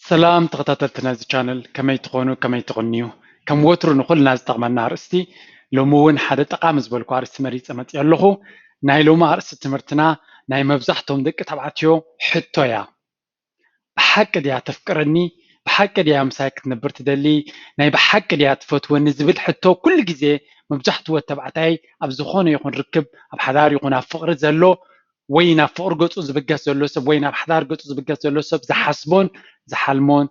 ሰላም ተኸታተልቲ ናይዚ ቻነል፣ ከመይ ትኾኑ፣ ከመይ ትቕንዩ? ከም ወትሩ ንኹልና ዝጠቕመና ኣርእስቲ፣ ሎሚ እውን ሓደ ጠቓሚ ዝበልኩ ኣርእስቲ መሪጸ መጺአ ኣለኹ። ናይ ሎሚ ኣርእስቲ ትምህርትና ናይ መብዛሕትኦም ደቂ ተባዕትዮ ሕቶ እያ። ብሓቂ ድያ ተፍቅረኒ? ብሓቂ ድያ ምሳይ ክትነብር ትደሊ? ናይ ብሓቂ ድያ ትፈትወኒ ዝብል ሕቶ ኩሉ ግዜ መብዛሕትኡ ወዲ ተባዕታይ ኣብ ዝኾነ ይኹን ርክብ፣ ኣብ ሓዳር ይኹን ኣብ ፍቕሪ ዘሎ ወይ ናብ ፍቕሪ ገጹ ዝብገስ ዘሎ ሰብ ወይ ናብ ሓዳር ገጹ ዝብገስ ዘሎ ሰብ ዝሓስቦን ዝሓልሞን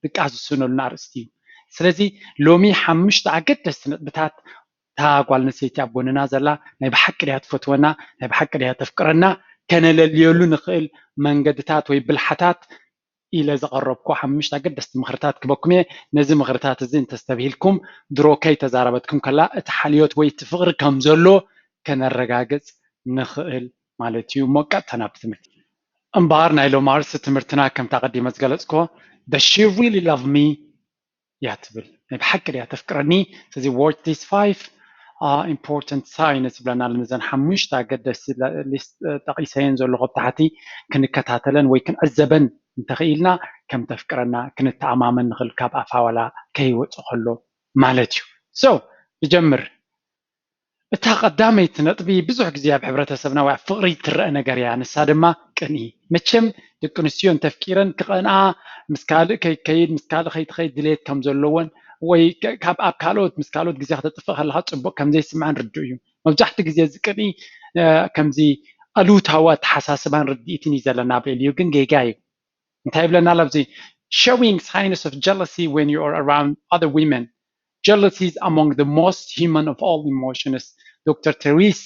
ድቃስ ዝስነሉን ኣርእስቲ እዩ። ስለዚ ሎሚ ሓሙሽተ ኣገደስቲ ነጥብታት እታ ጓል ኣንስተይቲ ኣብ ጎንና ዘላ ናይ ብሓቂ ድያ ትፈትወና፣ ናይ ብሓቂ ድያ ተፍቅረና፣ ከነለልየሉ ንኽእል መንገድታት ወይ ብልሓታት ኢለ ዘቐረብኩ ሓሙሽተ ኣገደስቲ ምኽርታት ክበኩም እየ። ነዚ ምኽርታት እዚ እንተስተብሂልኩም ድሮ ከይተዛረበትኩም ከላ እቲ ሓልዮት ወይ እቲ ፍቕሪ ከም ዘሎ ከነረጋግጽ ንኽእል ማለት እዩ። እሞ ቀጥታ ናብቲ ትምህርቲ። እምበኣር ናይ ሎማርስ ትምህርትና ከምታ ቀዲመ ዝገለጽኮ the she really love me እያ ትብል። ናይ ብሓቂ ድያ ተፍቅረኒ? ስለዚ watch these five important signs ይብለና ኣሎ። ነዘን ሓሙሽተ ኣገደስቲ ሊስት ጠቒሰየን ዘለኹ ኣብ ታሕቲ ክንከታተለን ወይ ክንዕዘበን እንተኽኢልና ከም ተፍቅረና ክንተኣማመን ንኽእል፣ ካብ ኣፋ ዋላ ከይወጽእ ከሎ ማለት እዩ። So ንጀምር። እታ ቀዳመይቲ ነጥቢ ብዙሕ ግዜ ኣብ ሕብረተሰብና ወይ ኣብ ፍቕሪ ትረአ ነገር እያ። ንሳ ድማ ቅንኢ። መቸም ደቂ ኣንስትዮ እንተፍቂረን ክቐንኣ፣ ምስ ካልእ ከይከይድ፣ ምስ ካልእ ከይትኸይድ ድሌት ከም ዘለወን ወይ ካብ ኣብ ካልኦት ምስ ካልኦት ግዜ ክተጥፍእ ከለካ ጽቡቕ ከም ዘይስምዐን ርዱእ እዩ። መብዛሕትኡ ግዜ እዚ ቅንኢ ከምዚ ኣሉታዊ ኣተሓሳስባን ርድኢትን እዩ ዘለና ኣብ ልዕሊኡ፣ ግን ጌጋ እዩ። እንታይ ይብለና ኣሎ ኣብዚ? Showing signs of jealousy when you are around other women. Jealousy is among the most human of all emotions. ዶክተር ቴሪስ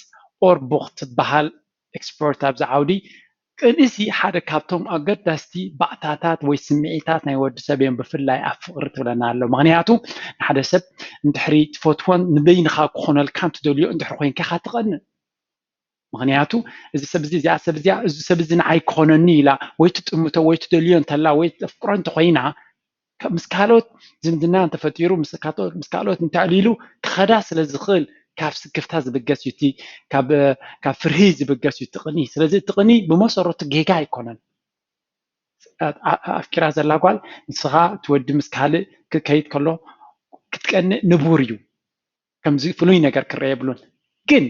ኦርቡክ ትበሃል ኤክስፐርት ኣብዚ ዓውዲ፣ ቅንእሲ ሓደ ካብቶም ኣገዳስቲ ባእታታት ወይ ስምዒታት ናይ ወዲ ሰብ እዮም፣ ብፍላይ ኣብ ፍቕሪ ትብለና ኣሎ። ምክንያቱ ንሓደ ሰብ እንድሕሪ ትፈትዎን ንበይንኻ ክኾነልካን ትደልዮ እንድሕሪ ኮይንካ ኢኻ ትቐንእ። ምክንያቱ እዚ ሰብ እዚ፣ እዚኣ ሰብ እዚኣ፣ እዚ ሰብ እዚ ንዓይ ክኾነኒ ኢላ ወይ ትጥምቶ ወይ ትደልዮ እንተላ ወይ ተፍቅሮ እንተኮይና፣ ምስ ካልኦት ዝምድና እንተፈጢሩ፣ ምስ ካልኦት እንተዕሊሉ ክኸዳ ስለ ዝኽእል ካብ ስክፍታ ዝብገስ እዩ እቲ፣ ካብ ፍርሂ ዝብገስ እዩ እቲ ቅንኢ። ስለዚ እቲ ቅንኢ ብመሰረቱ ጌጋ ኣይኮነን። ኣፍቂራ ዘላ ጓል ንስኻ እቲ ወዲ ምስ ካልእ ክከይድ ከሎ ክትቀንእ ንቡር እዩ። ከምዚ ፍሉይ ነገር ክረአ የብሉን፣ ግን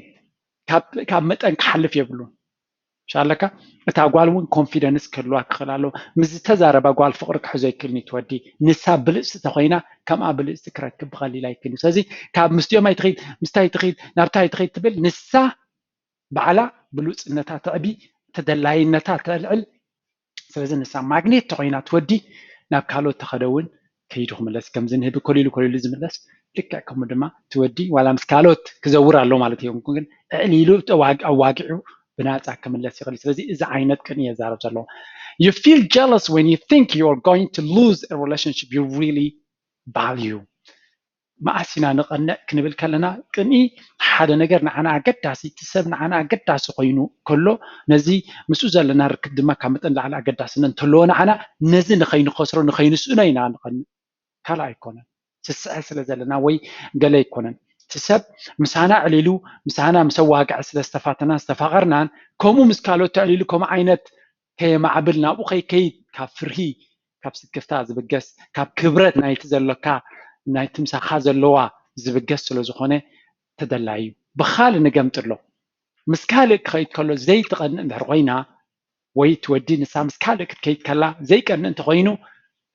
ካብ መጠን ክሓልፍ የብሉን። ሻለካ እታ ጓል እውን ኮንፊደንስ ክህልዋ ክኽእል ኣለዎ። ምስ ዝተዛረባ ጓል ፍቕሪ ክሕዞ ይክእልኒ ትወዲ። ንሳ ብልፅቲ ተኮይና ከምኣ ብልፅቲ ክረክብ ብቐሊል ኣይክእልኒ። ስለዚ ካብ ምስቲኦም ኣይትኸይድ፣ ምስታይ ትኸይድ፣ ናብታይ ትኸይድ ትብል፣ ንሳ ባዕላ ብሉፅነታ ተዕቢ፣ ተደላይነታ ተልዕል። ስለዚ ንሳ ማግኔት ተኮይና ትወዲ ናብ ካልኦት ተኸደ እውን ከይዱ ክምለስ፣ ከምዚ ንህቢ ኮሊሉ ኮሊሉ ዝምለስ ልክዕ ከምኡ ድማ ትወዲ ዋላ ምስ ካልኦት ክዘውር ኣሎ ማለት እዮም። ግን ኣዕሊሉ ኣዋጊዑ ብናፃ ክምለስ ይኽእል። ስለዚ እዚ ዓይነት ቅን እየ ዛረብ ዘለዎ። You feel jealous when you think you are going to lose a relationship you really value። መኣስ ኢና ንቐንእ ክንብል ከለና፣ ቅንኢ ሓደ ነገር ንዓና ኣገዳሲ፣ እቲ ሰብ ንዓና ኣገዳሲ ኮይኑ ከሎ፣ ነዚ ምስኡ ዘለና ርክብ ድማ ካብ መጠን ላዕሊ ኣገዳስነት እንተለዎ ንዓና፣ ነዚ ንኸይንኸስሮ ንኸይንስእኖ ኢና ንቐንእ። ካልእ ኣይኮነን። ስስዐ ስለ ዘለና ወይ ገለ ኣይኮነን። እቲ ሰብ ምሳና ዕሊሉ፣ ምሳና ምስ ኣዋግዐ ስለ ዝተፋተናን ዝተፋቐርናን፣ ከምኡ ምስ ካልኦት ተዕሊሉ ከምኡ ዓይነት ከየማዕብል ናብኡ ከይከይድ ካብ ፍርሂ ካብ ስክፍታ ዝብገስ፣ ካብ ክብረት ናይቲ ዘሎካ ናይቲ ምሳኻ ዘለዋ ዝብገስ ስለ ዝኾነ ተደላዩ። ብኻልእ ንገምጥሎ። ምስ ካልእ ክኸይድ ከሎ ዘይትቐንእ እንድሕር ኮይና ወይ እቲ ወዲ ንሳ ምስ ካልእ ክትከይድ ከላ ዘይቀንእ እንተኾይኑ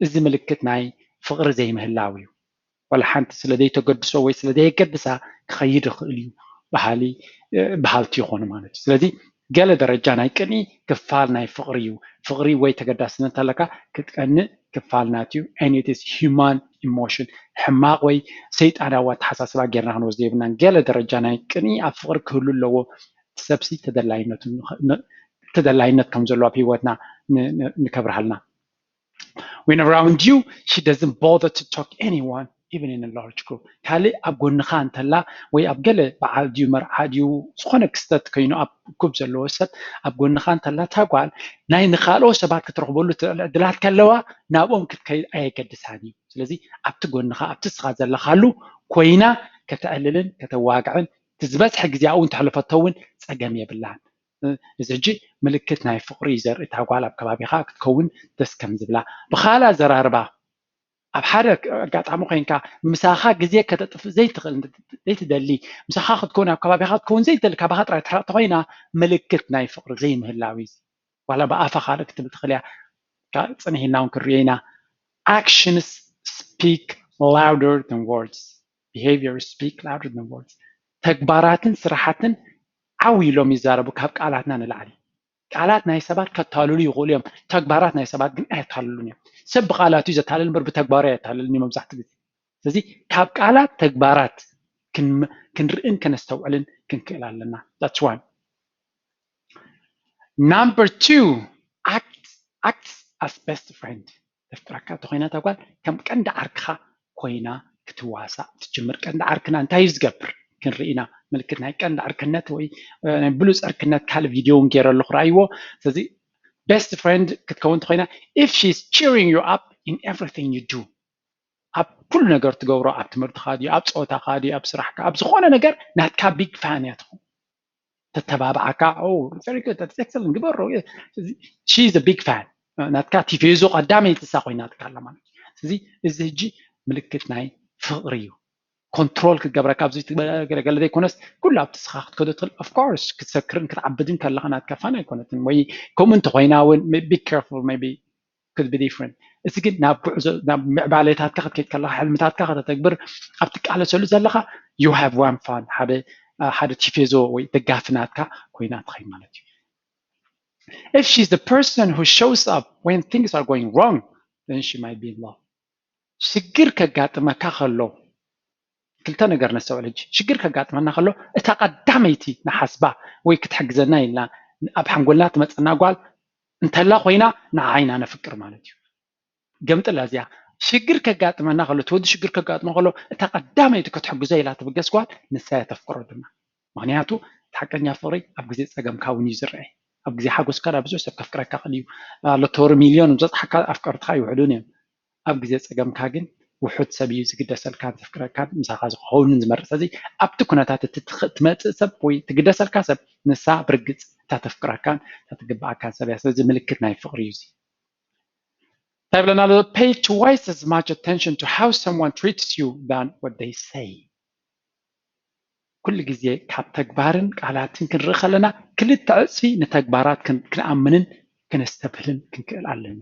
እዚ ምልክት ናይ ፍቕሪ ዘይምህላው እዩ። ዋላ ሓንቲ ስለ ዘይተገድሶ ወይ ስለ ዘየገድሳ ክኸይድ ይኽእል እዩ በሃሊ በሃልቲ ይኾኑ ማለት እዩ። ስለዚ ገለ ደረጃ ናይ ቅንኢ ክፋል ናይ ፍቕሪ እዩ። ፍቕሪ ወይ ተገዳስነት ኣለካ ክትቀንእ ክፋል ናት እዩ። And it is human emotion። ሕማቕ ወይ ሰይጣናዊ ኣተሓሳስባ ጌርና ክንወስዶ የብልናን። ገለ ደረጃ ናይ ቅንኢ ኣብ ፍቕሪ ክህሉ ኣለዎ። እቲ ሰብሲ ተደላይነቱ ተደላይነት ከም ዘለዎ ኣብ ህይወትና ንከብርሃልና። When around you, she doesn't bother to talk anyone, even in a large group. ካልእ ኣብ ጎንኻ እንተላ ወይ ኣብ ገለ በዓል ድዩ መርዓ ድዩ ዝኾነ ክስተት ኮይኑ ኣብ ኩብ ዘለዎ ሰብ ኣብ ጎንኻ እንተላ እታ ጓል ናይ ንኻልኦ ሰባት ክትረኽበሉ ትኽእል ዕድላት ከለዋ ናብኦም ክትከይድ ኣየገድሳን እዩ። ስለዚ ኣብቲ ጎንኻ ኣብቲ ስኻ ዘለኻሉ ኮይና ከተዕልልን ከተዋግዕን እቲ ዝበዝሐ ግዜ ኣብኡ እንተሕልፈቶ እውን ጸገም የብላን። እዚ ሕጂ ምልክት ናይ ፍቕሪ እዩ ዘርኢ። እታ ጓል ኣብ ከባቢኻ ክትከውን ደስ ከም ዝብላ። ብኻልእ ኣዘራርባ ኣብ ሓደ ኣጋጣሚ ኮይንካ ምሳኻ ግዜ ከተጥፍ ዘይትኽእል ዘይትደሊ ምሳኻ ክትከውን ኣብ ከባቢኻ ክትከውን ዘይትደሊ ካባኻ ጥራይ ትሕረቕ ተኮይና ምልክት ናይ ፍቕሪ ዘይምህላው እዩ። ዋላ ብኣፋ ካልእ ክትብል ትኽእል እያ። ጽንሕ ኢልና እውን ክንሪኦ ኢና። Actions speak louder than words. Behavior speak louder than words. ተግባራትን ስራሓትን ዓው ኢሎም ይዛረቡ ካብ ቃላትና ንላዕሊ። ቃላት ናይ ሰባት ከታልሉ ይኽእሉ እዮም። ተግባራት ናይ ሰባት ግን ኣየታልሉን እዮም። ሰብ ብቃላቱ እዩ ዘታልል እምበር ብተግባሩ ኣየታልልን እዩ መብዛሕትኡ ግዜ። ስለዚ ካብ ቃላት ተግባራት ክንርእን ከነስተውዕልን ክንክእል ኣለና። That's one. Number two, act, act as best friend. ተፍቅረካ እንተኮይና እታ ጓል ከም ቀንዲ ዓርክኻ ኮይና ክትዋሳእ ትጅምር። ቀንዲ ዓርክና እንታይ እዩ ዝገብር ክንርኢ ኢና። ምልክት ናይ ቀንዲ ዕርክነት ወይ ናይ ብሉፅ ዕርክነት ካልእ ቪድዮ እውን ገይረ ኣለኹ፣ ረኣይዎ። ስለዚ best friend ክትከውን እንተኮይና if she is cheering you up in everything you do፣ ኣብ ኩሉ ነገር ትገብሮ፣ ኣብ ትምህርትኻ ድዩ፣ ኣብ ፀወታኻ ድዩ፣ ኣብ ስራሕካ፣ ኣብ ዝኾነ ነገር ናትካ big fan እያ ትኸውን። ተተባብዓካ። Oh, very good, that's excellent፣ ግበሮ። She is a big fan። ናትካ ቲፌዞ ቀዳመይቲ እሳ ኮይናትካ ኣላ ማለት እዩ። ስለዚ እዚ ሕጂ ምልክት ናይ ፍቕሪ እዩ። ኮንትሮል ክትገብረካ ኣብዚ ገለገለ ዘይኮነስ ኩሉ ኣብቲ ስኻ ክትከዶ ትኽእል። Of course ክትሰክርን ክትዓብድን ከለኻ ናትካ ፋን ኣይኮነትን። ወይ ከምኡ እንተኮይና እውን be careful, maybe could be different። እዚ ግን ናብ ጉዕዞ ናብ ምዕባሌታትካ ክትከይድ ከለኻ ሕልምታትካ ከተተግብር ኣብ ትቃለሰሉ ዘለኻ you have one fan፣ ሓደ ሓደ ቲፌዞ ወይ ደጋፊ ናትካ ኮይና ትኸይድ ማለት እዩ። If she's the person who shows up when things are going wrong, then she might be in love. ሽግር ከጋጥመካ ከሎ ክልተ ነገር ነስተውዕል ሕጂ። ሽግር ከጋጥመና ከሎ እታ ቀዳመይቲ ንሓስባ ወይ ክትሕግዘና ኢልና ኣብ ሓንጎልና ትመፀና ጓል እንተላ ኮይና ንዓ ኢና ነፍቅር ማለት እዩ። ገምጥላ እዚኣ። ሽግር ከጋጥመና ከሎ፣ እቲ ወዲ ሽግር ከጋጥሞ ከሎ እታ ቀዳመይቲ ክትሕግዞ ኢላ ትብገስ ጓል ንሳ እያ ተፍቅሮ ድማ። ምክንያቱ እቲ ሓቀኛ ፍቅሪ ኣብ ግዜ ፀገምካ እውን እዩ ዝረአ። ኣብ ግዜ ሓጎስካ ዳ ብዙሕ ሰብ ከፍቅረካ ክእል እዩ። ሎቶሪ ሚልዮን ዝበፅሓካ ኣፍቀርትካ ይውሕዱን እዮም። ኣብ ግዜ ፀገምካ ግን ውሑድ ሰብ እዩ ዝግደሰልካን ዘፍቅረካን ምሳኻ ዝኸውንን ዝመርፅ። ስለዚ ኣብቲ ኩነታት እቲ ትመፅእ ሰብ ወይ ትግደሰልካ ሰብ ንሳ ብርግፅ እታ ተፍቅረካን እታ ትግበኣካን ሰብ እያ። ስለዚ ምልክት ናይ ፍቅሪ እዩ እዚ። እንታይ ብለና ኣሎ? Pay twice as much attention to how someone treats you than what they say። ኩሉ ግዜ ካብ ተግባርን ቃላትን ክንርኢ ከለና ክልተ ዕፅፊ ንተግባራት ክንኣምንን ክነስተብህልን ክንክእል ኣለና።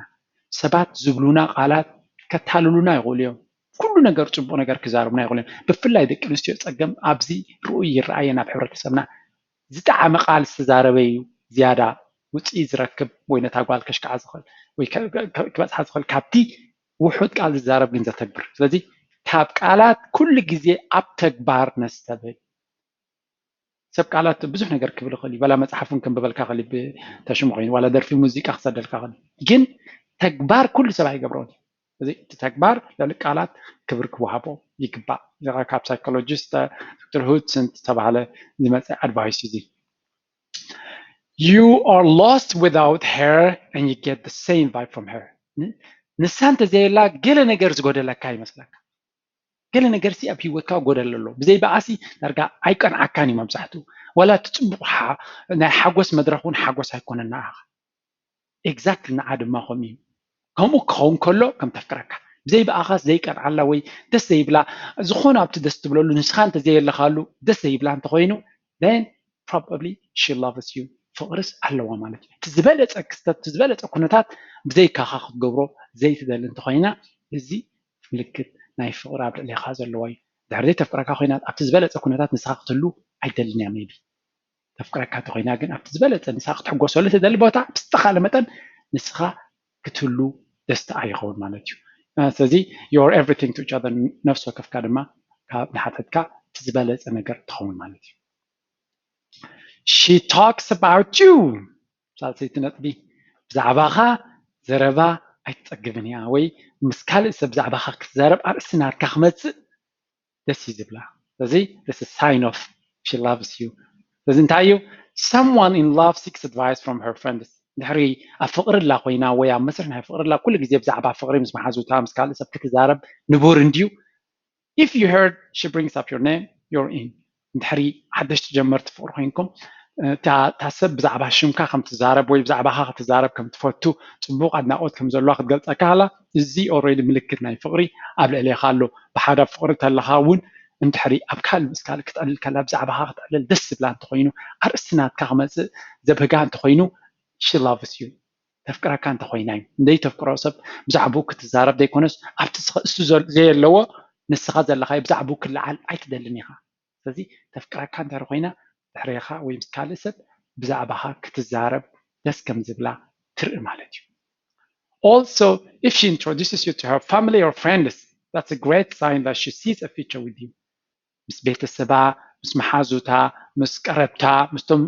ሰባት ዝብሉና ቃላት ከታልሉና ይኽእሉ እዮም። ኩሉ ነገር ፅቡቅ ነገር ክዛረቡና ይኽእሉ እዮም። ብፍላይ ደቂ ኣንስትዮ ፀገም ኣብዚ ርኡይ ይረኣየን ኣብ ሕብረተሰብና። ዝጠዓመ ቃል ዝተዛረበ እዩ ዝያዳ ውፅኢት ዝረክብ ወይ ነታ ጓል ከሽክዓ ዝኽእል ወይ ክበፅሓ ዝኽእል ካብቲ ውሑድ ቃል ዝዛረብ ግን ዘተግብር። ስለዚ ካብ ቃላት ኩሉ ግዜ ኣብ ተግባር ነስተብህል። ሰብ ቃላት ብዙሕ ነገር ክብል ይኽእል እዩ። ዋላ መፅሓፍ እውን ከንብበልካ ይኽእል እዩ ብተሽሙ ኮይኑ፣ ዋላ ደርፊ ሙዚቃ ክሰደልካ ይኽእል እዩ። ግን ተግባር ኩሉ ሰብ ኣይገብሮን እዩ። እዚ እቲ ተግባር ልዕሊ ቃላት ክብሪ ክወሃቦ ይግባእ። ካብ ሳይኮሎጂስት ዶክተር ሁድሰን ዝተባሃለ ዝመፀ ኣድቫይስ እዩ እዚ። You are lost without her and you get the same vibe from her. ንሳ እንተዘየላ ገለ ነገር ዝጎደለካ ይመስለካ። ገለ ነገር ሲ ኣብ ሂወትካ ጎደል ኣሎ። ብዘይ ብኣሲ ዳርጋ ኣይቀንዓካን እዩ መብዛሕትኡ። ዋላ እቲ ፅቡቕ ናይ ሓጎስ መድረኽ እውን ሓጎስ ኣይኮነን ንዓኻ። ኤግዛክትሊ ንዓ ድማ ከምኡ እዩ። ከምኡ ክኸውን ከሎ ከም ተፍቅረካ ብዘይ ብኣኻስ ዘይቀንዓላ ወይ ደስ ዘይብላ ዝኾነ ኣብቲ ደስ ትብለሉ ንስኻ እንተዘየለኻሉ ደስ ዘይብላ እንተኮይኑ then probably she loves you፣ ፍቕርስ ኣለዋ ማለት እዩ። እቲ ዝበለፀ ክስተት እቲ ዝበለፀ ኩነታት ብዘይካኻ ክትገብሮ ዘይትደሊ እንተኮይና እዚ ምልክት ናይ ፍቕሪ ኣብ ልዕሌኻ ዘለዋ እዩ። ድሕሪ ዘይተፍቅረካ ኮይና ኣብቲ ዝበለፀ ኩነታት ንስኻ ክትህሉ ኣይደልን እያ maybe። ተፍቅረካ እንተኮይና ግን ኣብቲ ዝበለፀ ንስኻ ክትሕጎሰሉ ትደሊ ቦታ ብዝተኻለ መጠን ንስኻ ክትህሉ ደስተኣ ይኸውን ማለት እዩ። ስለዚ you are everything to each other፣ ነፍሲ ወከፍካ ድማ ካብ ንሓተትካ እቲ ዝበለፀ ነገር ትኸውን ማለት እዩ። She talks about you። ሳልሰይቲ ነጥቢ፣ ብዛዕባኻ ዘረባ ኣይትፀግብን እያ ወይ ምስ ካልእ ሰብ ብዛዕባኻ ክትዛረብ ኣርእስቲ ናትካ ክመፅእ ደስ እዩ ዝብላ። ስለዚ this is sign of she loves you። ስለዚ እንታይ እዩ? Someone in love seeks advice from her friends። ድሕሪ ኣብ ፍቕሪ ላ ኮይና ወይ ኣብ መስርሕ ናይ ፍቕሪ ላ ኩሉ ግዜ ብዛዕባ ፍቕሪ ምስ መሓዙታ ምስ ካልእ ሰብ ክትዛረብ ንቡር እንድዩ። If you heard she brings up your name, you're in። እንድሕሪ ሓደሽቲ ጀመርቲ ፍቕሪ ኮይንኩም እታ ሰብ ብዛዕባ ሽምካ ከም ትዛረብ ወይ ብዛዕባኻ ክትዛረብ ከም ትፈቱ፣ ፅቡቕ ኣድናቖት ከም ዘለዋ ክትገልፀካ ከላ፣ እዚ ኦልሬዲ ምልክት ናይ ፍቕሪ ኣብ ልዕሌኻ ኣሎ። ብሓደ ፍቕሪ እንተለኻ እውን እንድሕሪ ኣብ ካልእ ምስ ካልእ ክትዕልል ከላ ብዛዕባኻ ክትዕልል ደስ ዝብላ እንተኾይኑ፣ ኣርእስቲ ናትካ ክመፅእ ዘብህጋ እንተኾይኑ፣ she loves you፣ ተፍቅረካ እንተኾይና እዩ። እንደይ ተፍቅሮ ሰብ ብዛዕባኡ ክትዛረብ ዘይኮነስ ኣብቲ እሱ ዘየለዎ ንስኻ ዘለኻዮ ብዛዕባኡ ክለዓል ኣይትደልን ኢኻ። ስለዚ ተፍቅረካ እንተ ኮይና ድሕሬኻ ወይ ምስ ካልእ ሰብ ብዛዕባኻ ክትዛረብ ደስ ከም ዝብላ ትርኢ ማለት እዩ። Also, if she introduces you to her family or friends, that's a great sign that she sees a future with you. ምስ ቤተሰባ፣ ምስ መሓዙታ፣ ምስ ቀረብታ፣ ምስቶም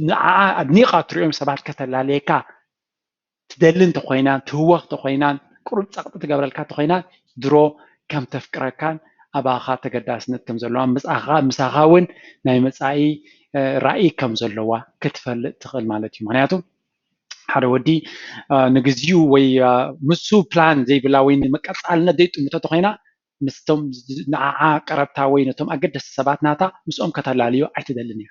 ንዓኣ ኣድኒቓ ትሪኦም ሰባት ከተላለየካ ትደሊ እንተኾይናን ትህወኽ እንተኾይናን ቁሩብ ጸቕጢ ትገብረልካ እንተኾይናን ድሮ ከም ተፍቅረካን ኣባኻ ተገዳስነት ከም ዘለዋን ምሳኻ እውን ናይ መጻኢ ራእይ ከም ዘለዋ ክትፈልጥ ትኽእል ማለት እዩ። ምክንያቱ ሓደ ወዲ ንግዚኡ ወይ ምሱ ፕላን ዘይብላ ወይ ንመቀጻልነት ዘይጥምቶ ተኾይና ምስቶም ንዓዓ ቀረብታ ወይ ነቶም ኣገደስቲ ሰባት ናታ ምስኦም ከተላልዮ ኣይትደልን እያ።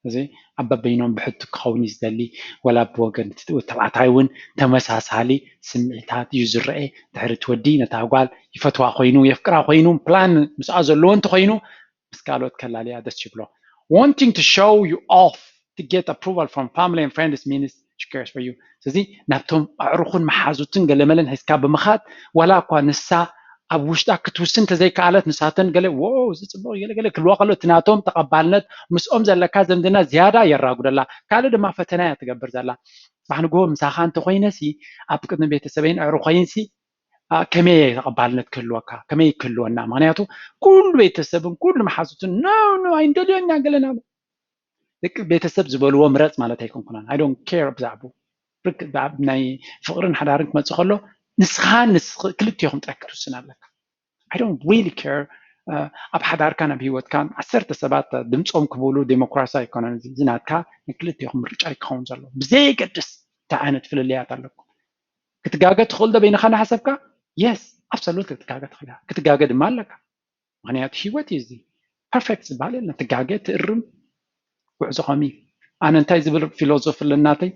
እዚ ኣብ በበይኖም ብሕቱ ክኸውን እዩ ዝደሊ፣ ወላ ብወገን እቲ ተባዕታይ እውን ተመሳሳሊ ስምዒታት እዩ ዝረአ። ድሕሪ እቲ ወዲ ነታ ጓል ይፈትዋ ኮይኑ የፍቅራ ኮይኑ ፕላን ምስኣ ዘለዎ እንተኾይኑ ምስ ካልኦት ከላልያ ደስ ይብሎ። Wanting to show you off to get approval from family and friends means she cares for you። ስለዚ ናብቶም ኣዕሩኹን መሓዙትን ገለመለን ሒዝካ ብምኻድ ዋላ እኳ ንሳ ኣብ ውሽጣ ክትውስን እንተዘይከኣለት ንሳተን ገለ ዎ እዚ ፅቡቕ ገለ ገለ ክልዋ ከሎ እቲ ናቶም ተቐባልነት ምስኦም ዘለካ ዘምድና ዝያዳ የራጉደላ። ካልእ ድማ ፈተና እያ ትገብር ዘላ። ፅባሕ ንግሆ ምሳኻ እንተኮይነሲ ኣብ ቅድሚ ቤተሰበይን ኣዕሩኸይንሲ ከመይ ተቐባልነት ክህልወካ ከመይ ክህልወና? ምክንያቱ ኩሉ ቤተሰብን ኩሉ መሓዙትን no no ኣይንደልዮን ኢና ገለና ደቂ ቤተሰብ ዝበልዎ ምረፅ ማለት ኣይኮንኩናን። I don't care ብዛዕባኡ ናይ ፍቕርን ሓዳርን ክመፅእ ከሎ ንስኻን ክልቲኦኹም ጥራይ ክትውስን ኣለካ። I don't really care ኣብ ሓዳርካን ኣብ ሂወትካን ዓሰርተ ሰባት ድምፆም ክብሉ ዴሞክራሲ ኣይኮነን። እዚ ናትካ ንክልቲኦኹም ምርጫ ክኸውን ዘሎ ብዘየገድስ እንታይ ዓይነት ፍልልያት ኣለኩም። ክትጋገ ትኽእል ዶ በይንኻ እናሓሰብካ? Yes absolutely ክትጋገ ትኽእል ክትጋገ ድማ ኣለካ። ምክንያቱ ሂወት እዩ እዚ። ፐርፌክት ዝበሃል የለን። ትጋገ ትእርም ጉዕዞ ከምኡ እዩ። ኣነ እንታይ ዝብል ፊሎዞፊ ኣለናተይ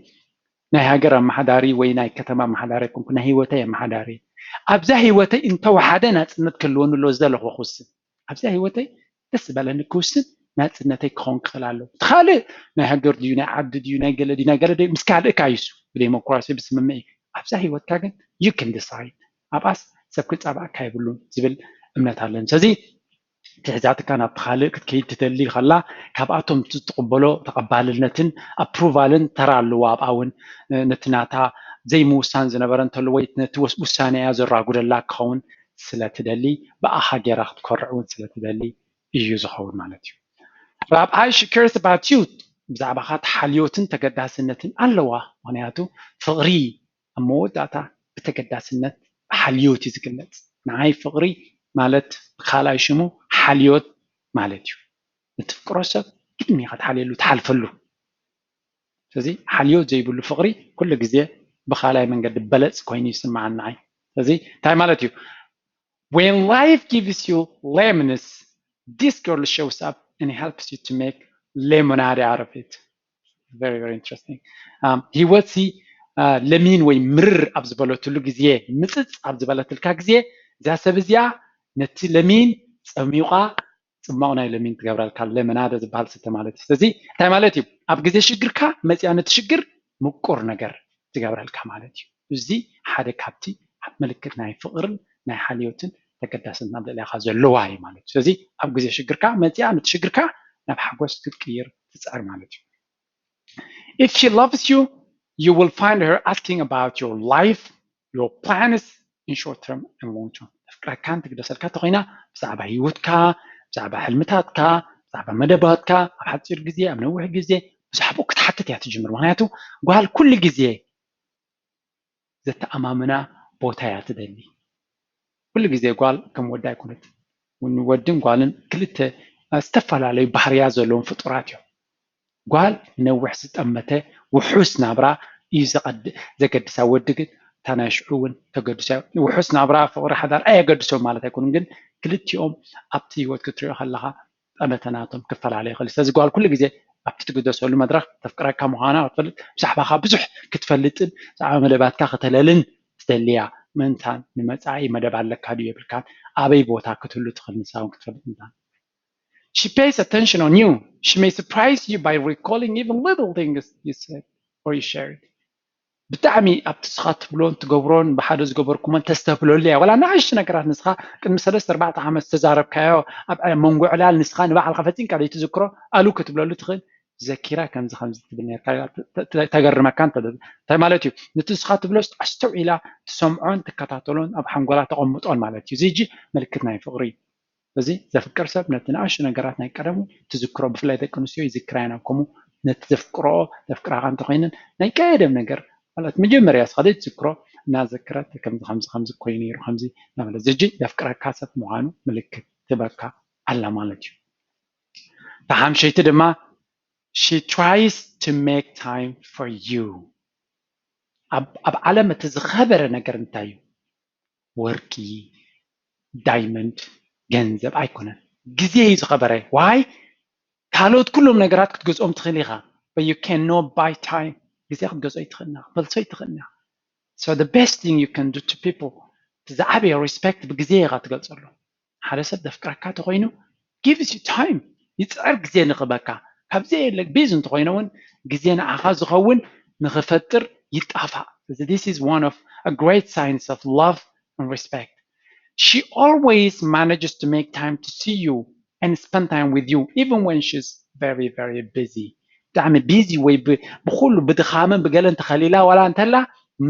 ናይ ሃገር ኣመሓዳሪ ወይ ናይ ከተማ ኣመሓዳሪ ኣይኮንኩ ናይ ሂወተይ ኣመሓዳሪ ኣብዛ ሂወተይ እንተወሓደ ናፅነት ክህልወኒ ኣሎ ዝደለኹ ክውስን ኣብዛ ሂወተይ ደስ ዝበለኒ ክውስን ናፅነተይ ክኸውን ክኽእል ኣለዎ። እቲ ካልእ ናይ ሃገር ድዩ ናይ ዓዲ ድዩ ናይ ገለ ድዩ ናይ ገለ ድዩ ምስ ካልእካ እዩ እሱ ብዴሞክራሲ ብስምምዕ እዩ። ኣብዛ ሂወትካ ግን you can decide ኣብኣስ ሰብ ክፃባእካ የብሉን ዝብል እምነት ኣለኒ። ስለዚ ትሕዛትካ ናብቲ ካልእ ክትከይድ ትደሊ ከላ ካብኣቶም ትቕበሎ ተቐባልነትን ኣፕሩቫልን ተራ ኣለዎ። ኣብኣ እውን ነቲ ናታ ዘይምውሳን ዝነበረ እንተሎ ወይ ነቲ ውሳነያ ዘራጉደላ ክኸውን ስለ ትደሊ ብኣኻ ገይራ ክትኮርዕ እውን ስለ ትደሊ እዩ ዝኸውን ማለት እዩ። ራብዓይ she cares about you ብዛዕባኻ ተሓልዮትን ተገዳስነትን ኣለዋ። ምክንያቱ ፍቕሪ ኣብ መወዳእታ ብተገዳስነት ብሓልዮት እዩ ዝግለፅ። ንዓይ ፍቕሪ ማለት ብካልኣይ ሽሙ ሓልዮት ማለት እዩ። ንትፍቅሮ ሰብ ቅድሚ ኢኻ ትሓልየሉ ትሓልፈሉ። ስለዚ ሓልዮት ዘይብሉ ፍቕሪ ኩሉ ግዜ ብካልኣይ መንገዲ በለፅ ኮይኑ ይስምዓኒ ንዓይ። ስለዚ እንታይ ማለት እዩ? When life gives you lemons, this girl shows up and helps you to make lemonade out of it. Very very interesting. ሂወት ሲ ለሚን ወይ ምርር ኣብ ዝበለትሉ ግዜ ምፅፅ ኣብ ዝበለትልካ ግዜ እዛ ሰብ እዚኣ ነቲ ለሚን ፀሚቋ ፅማቕ ናይ ለሚን ትገብረልካ። ለመናደ ዝበሃል ስተ ማለት እዩ። ስለዚ እንታይ ማለት እዩ? ኣብ ግዜ ሽግርካ መፅያ ነቲ ሽግር ምቁር ነገር ትገብረልካ ማለት እዩ። እዚ ሓደ ካብቲ ምልክት ናይ ፍቕርን ናይ ሓልዮትን ተገዳስነት ኣብ ልዕሊኻ ዘለዋ እዩ ማለት እዩ። ስለዚ ኣብ ግዜ ሽግርካ መፅያ ነቲ ሽግርካ ናብ ሓጎስ ክትቅይር ትፅዕር ማለት እዩ። If she loves you, you will find her asking about your life, your plans in short term and long term. ተፍቅረካን ትግደሰልካ እንተኮይና ብዛዕባ ሂወትካ፣ ብዛዕባ ሕልምታትካ፣ ብዛዕባ መደባትካ ኣብ ሓፂር ግዜ ኣብ ነዊሕ ግዜ ብዛዕባኡ ክትሓትት እያ ትጅምር። ምክንያቱ ጓል ኩሉ ግዜ ዘተኣማምና ቦታ እያ ትደሊ። ኩሉ ግዜ ጓል ከም ወዲ ኣይኮነት። ወድን ጓልን ክልተ ዝተፈላለዩ ባህርያ ዘለዎም ፍጡራት እዮም። ጓል ነዊሕ ዝጠመተ ውሑስ ናብራ እዩ ዘገድሳ። ወዲ ግን እታ ናይ ሽዑ እውን ተገድሶ ውሑስ ናብራ ፍቕሪ ሓዳር ኣየገድሶም ማለት ኣይኮኑን። ግን ክልቲኦም ኣብቲ ህይወት ክትሪኦ ከለኻ ጠመተ ናቶም ክፈላለ ይኽእል። ስለዚ ጓል ኩሉ ግዜ ኣብቲ ትግደሰሉ መድረኽ ተፍቅረካ ምዃና ክትፈልጥ፣ ብዛዕባኻ ብዙሕ ክትፈልጥን ብዛዕባ መደባትካ ከተለልን ትደልያ። ምእንታን ንመጻኢ መደብ ኣለካ ድዩ የብልካን፣ ኣበይ ቦታ ክትህሉ ትኽእል ንሳ እውን ክትፈልጥ ምእንታን። She pays attention on you. She may surprise you by recalling even little things you said or you shared. ብጣዕሚ ኣብቲ ንስኻ ትብሎን ትገብሮን ብሓደ ዝገበርኩሞን ተስተብለሉ እያ። ዋላ ንኣሽቱ ነገራት ንስኻ ቅድሚ ሰለስተ ኣርባዕተ ዓመት ዝተዛረብካዮ ኣብ መንጎ ዕላል ንስኻ ንባዕልኻ ፈጺምካ ዘይትዝክሮ ኣሉ ክትብለሉ ትኽእል። ዘኪራ ከምዚ ከምዚ ትብል ነርካ ኢላ ተ- ተ- ተገርመካ እንተ እንታይ ማለት እዩ? ነቲ ንስኻ ትብሎስ ኣስተውዒላ ትሰምዖን ትከታተሎን ኣብ ሓንጎላ ተቐምጦን ማለት እዩ። እዚ ሕጂ ምልክት ናይ ፍቕሪ እዩ። እዚ ዘፍቅር ሰብ ነቲ ንኣሽቱ ነገራት ናይ ቀደሙ ትዝክሮ፣ ብፍላይ ደቂ ኣንስትዮ ይዝክራ እየን። ኣብ ከምኡ ነቲ ዘፍቅረኦ ዘፍቅራኻ እንተኮይነን ናይ ቀደም ነገር ማለት መጀመርያ ስኻ ዘይትዝክሮ እናዘከረት ከምዚ ከምዚ ከምዚ ኮይኑ ነይሩ ከምዚ እናበለ እዚ ሕጂ ዘፍቅረካ ሰብ ምዃኑ ምልክት ትበካ ኣላ ማለት እዩ። ተሓምሸይቲ ድማ she tries to make time for you። ኣብ ኣብ ዓለም እቲ ዝኸበረ ነገር እንታይ እዩ? ወርቂ፣ ዳይመንድ፣ ገንዘብ ኣይኮነን። ግዜ እዩ ዝኸበረ። ዋይ ካልኦት ኩሎም ነገራት ክትገዝኦም ትኽእል ኢኻ፣ but you cannot buy time። ግዜ ክትገዝኦ ይትኽእልና፣ ክትመልሶ ይትኽእልና። So the best thing you can do to people፣ እቲ ዝዓበየ ሪስፔክት ብግዜ ኢኻ ትገልጸሉ። ሓደ ሰብ ዘፍቅረካ ተኮይኑ gives you time፣ ይፅዕር ግዜ ንኽበካ። ካብዚ የለ ቢዝ እንተኮይነ እውን ግዜ ንዓኻ ዝኸውን ንኽፈጥር ይጣፋእ። እዚ this is one of a great signs of love and respect። She always manages to make time to see you and spend time with you even when she's very very busy። ብጣዕሚ ቢዚ ወይ ብ- ብኩሉ ብድኻምን ብገለን ተኸሊላ ዋላ እንተላ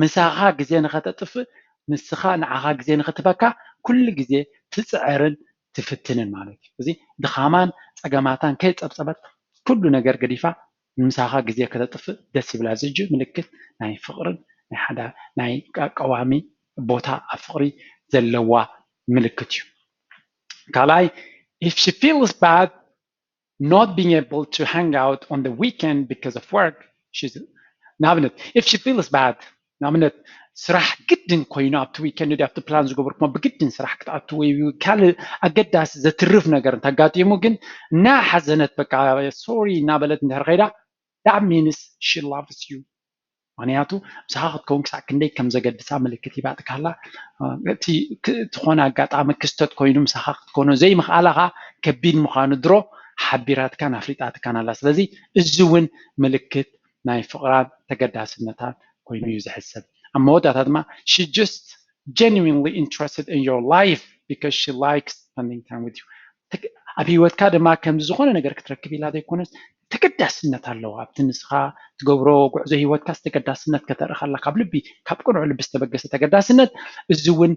ምሳኻ ግዜ ንኸተጥፍእ ንስኻ ንዓኻ ግዜ ንኽትበካ ኩሉ ግዜ ትፅዕርን ትፍትንን ማለት እዩ። እዚ ድኻማን ፀገማታን ከይፀብፀበት ኩሉ ነገር ገዲፋ ምሳኻ ግዜ ከተጥፍእ ደስ ይብላ። እዚ ሕጂ ምልክት ናይ ፍቕርን ናይ ሓደ ናይ ቀ- ቀዋሚ ቦታ ኣብ ፍቕሪ ዘለዋ ምልክት እዩ። ካልኣይ if she feels bad not being able to hang out on the weekend because of work she's ንኣብነት if she feels bad ንኣብነት ስራሕ ግድን ኮይኑ ኣብቲ ዊከንድ ዲ ኣብቲ ፕላን ዝገበርኩሞ ብግድን ስራሕ ክትኣቱ ወይ ካልእ ኣገዳሲ ዘትርፍ ነገር እንተጋጢሙ ግን እናሓዘነት በቃ ሶሪ እናበለት እንድሕር ከይዳ that means she loves you። ምክንያቱ ምሳኻ ክትከውን ክሳዕ ክንደይ ከም ዘገድሳ ምልክት ሂባጥካላ። እቲ ዝኾነ ኣጋጣሚ ክስተት ኮይኑ ምሳኻ ክትኮኖ ዘይምኽኣላኻ ከቢድ ምዃኑ ድሮ ሓቢራትካን ኣፍሊጣትካን ኣላ። ስለዚ እዚ እውን ምልክት ናይ ፍቕራን ተገዳስነታን ኮይኑ እዩ ዝሕሰብ። ኣብ መወዳእታ ድማ she just genuinely interested in your life because she likes spending time with you። ኣብ ህይወትካ ድማ ከምዚ ዝኾነ ነገር ክትረክብ ኢላ ዘይኮነስ ተገዳስነት ኣለዎ ኣብቲ ንስኻ ትገብሮ ጉዕዞ ህይወትካ ተገዳስነት ከተርኢ ከላ ካብ ልቢ ካብ ቅኑዕ ልቢ ዝተበገሰ ተገዳስነት እዚ እውን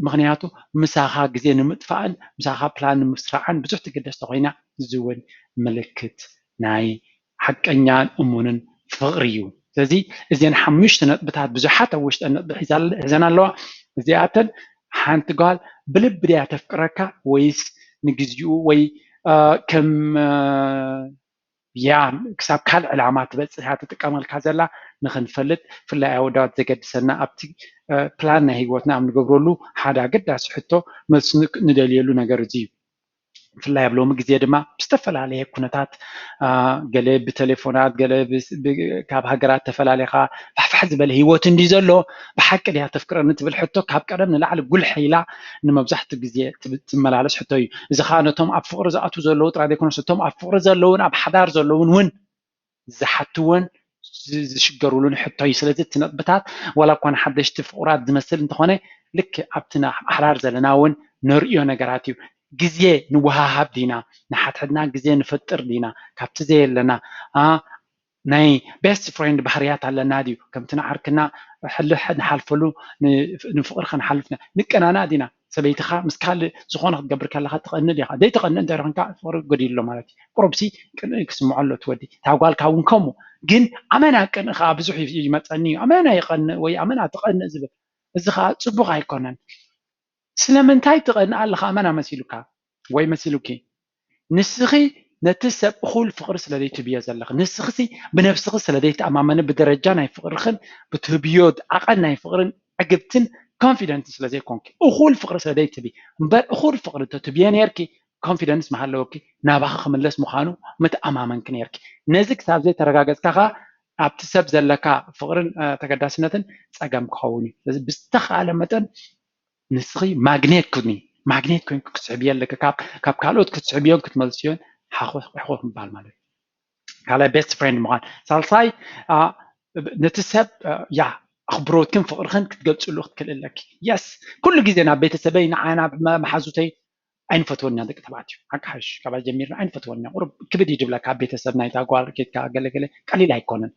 ምክንያቱ ምሳኻ ግዜ ንምጥፋእን ምሳኻ ፕላን ንምስራዕን ብዙሕ ትግደስ ተኮይና እዚ እውን ምልክት ናይ ሓቀኛን እሙንን ፍቕሪ እዩ። ስለዚ እዚን ሓሙሽተ ነጥብታት ብዙሓት ኣብ ውሽጠን ነጥቢ ሒዘን ኣለዋ። እዚኣተን ሓንቲ ጓል ብልቢ ድያ ተፍቅረካ ወይስ ንግዚኡ ወይ ከም ያ ክሳብ ካልእ ዕላማ ትበፅሕ እያ ትጥቀመልካ ዘላ ንክንፈልጥ ፍላይ ኣወዳት ዘገድሰና ኣብቲ ፕላን ናይ ህይወትና ኣብ ንገብረሉ ሓደ ኣገዳሲ ሕቶ መልሲ ንደልየሉ ነገር እዚ እዩ። ብፍላይ ኣብ ሎሚ ግዜ ድማ ብዝተፈላለየ ኩነታት ገለ ብቴሌፎናት ገለ ካብ ሃገራት ተፈላለኻ ፋሕፋሕ ዝበለ ህይወት እንዲ ዘሎ ብሓቂ ድያ ተፍቅረኒ ትብል ሕቶ ካብ ቀደም ንላዕሊ ጉልሕ ኢላ ንመብዛሕትኡ ግዜ ትመላለስ ሕቶ እዩ። እዚ ከዓ ነቶም ኣብ ፍቅሪ ዝኣትዉ ዘለዉ ጥራይ ዘይኮነስ እቶም ኣብ ፍቅሪ ዘለውን ኣብ ሓዳር ዘለውን እውን ዝሓትዎን ዝሽገሩሉን ሕቶ እዩ። ስለዚ እቲ ነጥብታት ዋላ እኳ ንሓደሽቲ ፍቁራት ዝመስል እንተኾነ ልክ ኣብቲ ኣብ ኣሕራር ዘለና እውን ነርእዮ ነገራት እዩ። ግዜ ንወሃሃብ ዲና ንሓድሕድና ግዜ ንፈጥር ዲና ካብቲ ዘየለና ናይ ቤስት ፍሬንድ ባህርያት ኣለና ድዩ? ከምቲ ንዓርክና ሕልሕ ንሓልፈሉ ንፍቅርካ ንሓልፍና ንቀናና ዲና? ሰበይትኻ ምስ ካልእ ዝኾነ ክትገብር ከለኻ ትቐንእ ዲኻ? ዘይትቐንእ እንተ ረኽንካ ፍቅሪ ገዲሉ ኣሎ ማለት እዩ። ቁሩብሲ ቅንኢ ክስምዖ ኣሎ እቲ ወዲ። እታ ጓልካ እውን ከምኡ። ግን ኣመና ቅንኢ ከዓ ብዙሕ ይመፀኒ እዩ። ኣመና ይቐንእ ወይ ኣመና ትቐንእ ዝብል እዚ ከዓ ፅቡቕ ኣይኮነን። ስለምንታይ ትቐንእ ኣለኻ ኣመና መሲሉካ ወይ መሲሉኪ? ንስኺ ነቲ ሰብ እኹል ፍቕሪ ስለ ዘይትህብዮ ዘለኺ፣ ንስኺሲ ብነብስኺ ስለ ዘይትኣማመኒ፣ ብደረጃ ናይ ፍቕርኽን ብትህብዮ ዓቐን ናይ ፍቕርን ዕግብትን ኮንፊደንትን ስለ ዘይኮንኪ፣ እኹል ፍቕሪ ስለ ዘይትህቢ እምበር፣ እኹል ፍቕሪ እንተትህብዮ ነይርኪ፣ confidence መሃለወኪ ናባኺ ክምለስ ምዃኑ ምትኣማመንኪ ነርኪ። ነዚ ክሳብ ዘይተረጋገፅካ ከዓ ኣብቲ ሰብ ዘለካ ፍቕርን ተገዳስነትን ፀገም ክኸውን እዩ። ስለዚ ብዝተኻለ መጠን ንስኺ ማግኔት ኩኒ ማግኔት ኮይንኩ ክትስዕብዮ ኣለካ። ካብ ካልኦት ክትስዕብዮን ክትመልስዮን ሓኾፍ ምባል ማለት እዩ። ካልኣይ best friend ምዃን። ሳልሳይ ነቲ ሰብ ያ ኣኽብሮትክን ፍቕርኽን ክትገልፅሉ ክትክእል ኣለኪ። የስ ኩሉ ግዜ ናብ ቤተሰበይ ንዓና መሓዙተይ ኣይንፈትወና ደቂ ተባዕትዮ ሓቂ ሓሽ ካባ ጀሚርና ኣይንፈትወና ቁሩብ ክብድ እዩ ድብለካ ቤተሰብ ናይታ ጓል ኬድካ ገለገለ ቀሊል ኣይኮነን።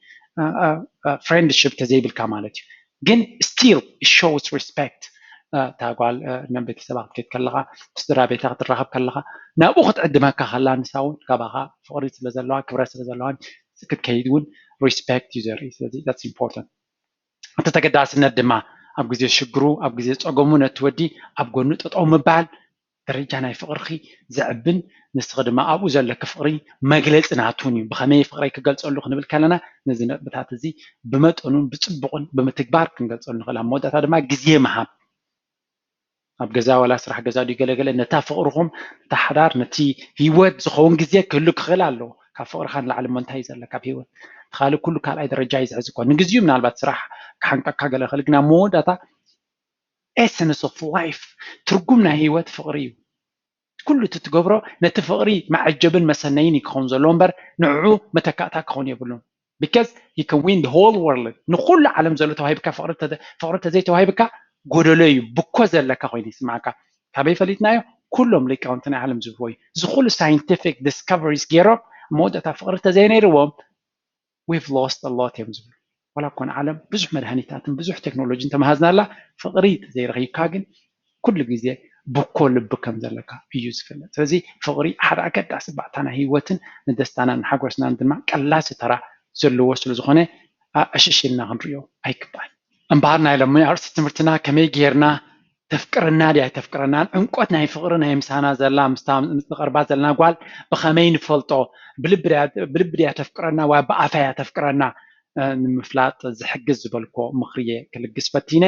Friendship ተዘይብልካ ማለት እዩ። ግን still it shows respect። እታ ጓል ናብ ቤተሰባ ክትከይድ ከለኻ ስድራ ቤታ ክትራኸብ ከለኻ ናብኡ ክትዕድመካ ከላ ንሳ እውን ካባኻ ፍቕሪ ስለዘለዋ ክብረት ስለዘለዋ ክትከይድ እውን respect እዩ ዘርኢ። ስለዚ that's important። እቲ ተገዳስነት ድማ ኣብ ግዜ ሽግሩ ኣብ ግዜ ፀገሙ ነቲ ወዲ ኣብ ጎኑ ጠጠው ምባል ደረጃ ናይ ፍቕርኺ ዘዕብን ንስኺ ድማ ኣብኡ ዘለኪ ፍቕሪ መግለፂ ናቱን እዩ። ብኸመይ ፍቕረይ ክገልፀሉ ክንብል ከለና ነዚ ነጥብታት እዚ ብመጠኑን ብፅቡቕን ብምትግባር ክንገልፀሉ ንኽእል። ኣብ መወዳእታ ድማ ግዜ ምሃብ ኣብ ገዛ ዋላ ስራሕ ገዛ ድዩ ገለገለ ነታ ፍቕርኹም ነታ ሓዳር ነቲ ህይወት ዝኸውን ግዜ ክህሉ ክኽእል ኣለዎ። ካብ ፍቕርኻ ንላዕሊ እሞ እንታይ እዩ ዘለካ ኣብ ህይወት? እቲ ካልእ ኩሉ ካልኣይ ደረጃ እዩ ዝሕዝ እኮ። ንግዚኡ ምናልባት ስራሕ ክሓንቀካ ገለ ክእል ግን ኣብ መወዳእታ essence of life ትርጉም ናይ ህይወት ፍቕሪ እዩ። ኩሉ እቲ ትገብሮ ነቲ ፍቕሪ መዐጀብን መሰነይን እዩ ክኸውን ዘለዎ እምበር ንዕኡ መተካእታ ክኸውን የብሉን። Because you can win the whole world ንኩሉ ዓለም ዘሎ ተዋሂብካ ፍቕሪ ተዘይተዋሂብካ ጎደሎ እዩ ብኮ ዘለካ ኮይኑ ይስማዕካ። ካበይ ፈሊጥናዮ? ኩሎም ሊቃውንቲ ናይ ዓለም ዝብልዎ እዩ። እዚ ኩሉ scientific discoveries ገይሮም መወዳእታ ፍቕሪ ተዘይነይርዎም we've lost a lot እዮም ዝብሉ። ዋላ እኮ ንዓለም ብዙሕ መድሃኒታትን ብዙሕ ቴክኖሎጂን ተመሃዝናላ ፍቕሪ ተዘይረኺብካ ግን ኩሉ ግዜ ብኮ ልቢ ከም ዘለካ እዩ ዝፍለጥ። ስለዚ ፍቕሪ ሓደ ኣገዳሲ ባእታ ናይ ህይወትን ንደስታናን ንሓጎስናን ድማ ቀላሲ ተራ ዘለዎ ስለ ዝኾነ ዕሽሽ ኢልና ክንሪኦ ኣይግባል። እምበኣር ናይ ሎሚ ኣርእስቲ ትምህርትና ከመይ ጌርና ተፍቅረና ድያ ኣይተፍቅረናን ዕምቆት ናይ ፍቕሪ ናይ ምሳና ዘላ ምስታ ንቐርባ ዘለና ጓል ብኸመይ ንፈልጦ? ብልቢ ድያ ተፍቅረና ዋ ብኣፋ እያ ተፍቅረና? ንምፍላጥ ዝሕግዝ ዝበልኮ ምኽሪ እየ ክልግስ ፈቲነ።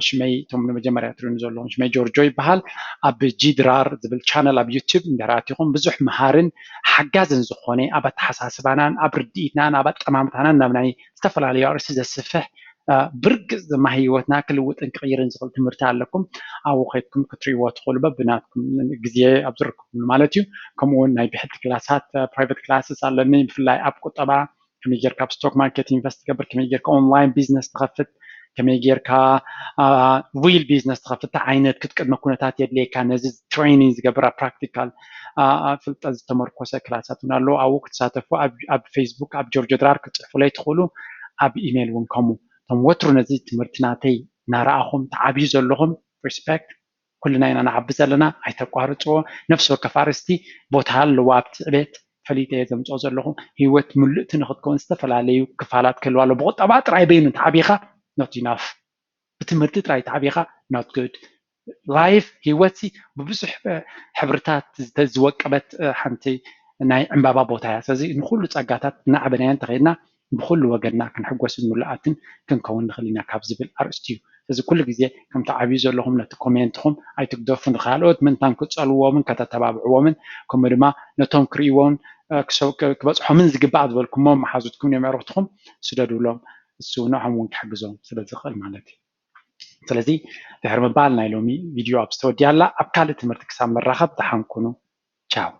ሽመይ እቶም ንመጀመርያ ትሪኡኒ ዘለኹም ሽመይ ጆርጆ ይበሃል። ኣብ ጂ ድራር ዝብል ቻነል ኣብ ዩቲዩብ እንድሕር ኣቲኹም ብዙሕ መሃርን ሓጋዝን ዝኾነ ኣብ ኣተሓሳስባናን ኣብ ርድኢትናን ኣብ ኣጠማምታናን ናብ ናይ ዝተፈላለዩ ኣርእስቲ ዘስፍሕ ብርግፅ ድማ ህይወትና ክልውጥን ክቕይርን ዝኽእል ትምህርቲ ኣለኩም። ኣብኡ ከይድኩም ክትሪእዎ ትኽእሉ በብናትኩም ግዜ ኣብ ዝርከብሉ ማለት እዩ። ከምኡ እውን ናይ ብሕቲ ክላሳት private classes ኣለኒ ብፍላይ ኣብ ቁጠባ ከመይ ጌርካ ኣብ stock market invest ትገብር ከመይ ጌርካ online business ትኸፍት ከመይ ጌርካ real business ትኸፍት እንታይ ዓይነት ክትቅድመ ኩነታት የድልየካ ነዚ training ዝገብራ practical ፍልጠት ዝተመርኮሰ ክላሳት እውን ኣለዉ ኣብኡ ክትሳተፉ ኣብ Facebook ኣብ ጆርጆ ድራር ክትፅሕፉለይ ትኽእሉ ኣብ ኢሜይል እውን ከምኡ እቶም ወትሩ ነዚ ትምህርቲ ናተይ እናረኣኹም ትዓብዩ ዘለኹም respect ኩልና ኢና ንዓቢ ዘለና ኣይተቋርፅዎ ነፍሲ ወከፍ ኣርእስቲ ቦታ ኣለዎ ኣብቲ ዕቤት ፈሊጠ እየ ዘምፅኦ ዘለኹ ህይወት ምልእቲ ንክትከውን ዝተፈላለዩ ክፋላት ክህልዋ ኣሎ ብቁጠባ ጥራይ በይኑ ተዓቢኻ not enough ብትምህርቲ ጥራይ ተዓቢኻ not good life ህይወት ብብዙሕ ሕብርታት ዝወቀበት ሓንቲ ናይ ዕምባባ ቦታ እያ ስለዚ ንኩሉ ፀጋታት እናዓበናዮ እንተኸድና ብኩሉ ወገንና ክንሕጎስን ምሉኣትን ክንከውን ንኽእል ኢና ካብ ዝብል ኣርእስቲ እዩ እዚ ኩሉ ግዜ ከምቲ ዓብዩ ዘለኹም ነቲ ኮሜንትኹም ኣይትግደፉ ንካልኦት ምንታን ክፀልዎምን ከተተባብዕዎምን ከምኡ ድማ ነቶም ክርእይዎን ክበፅሖምን ዝግባእ ዝበልኩሞ መሓዙትኩም እዮም ዕርክትኹም ስደዱሎም እሱ ንዖም እውን ክሕግዞም ስለ ዝኽእል ማለት እዩ ስለዚ ድሕሪ ምባል ናይ ሎሚ ቪድዮ ኣብ ዝተወዲያ ኣላ ኣብ ካልእ ትምህርቲ ክሳብ መራኸብ ደሓንኩኑ ቻው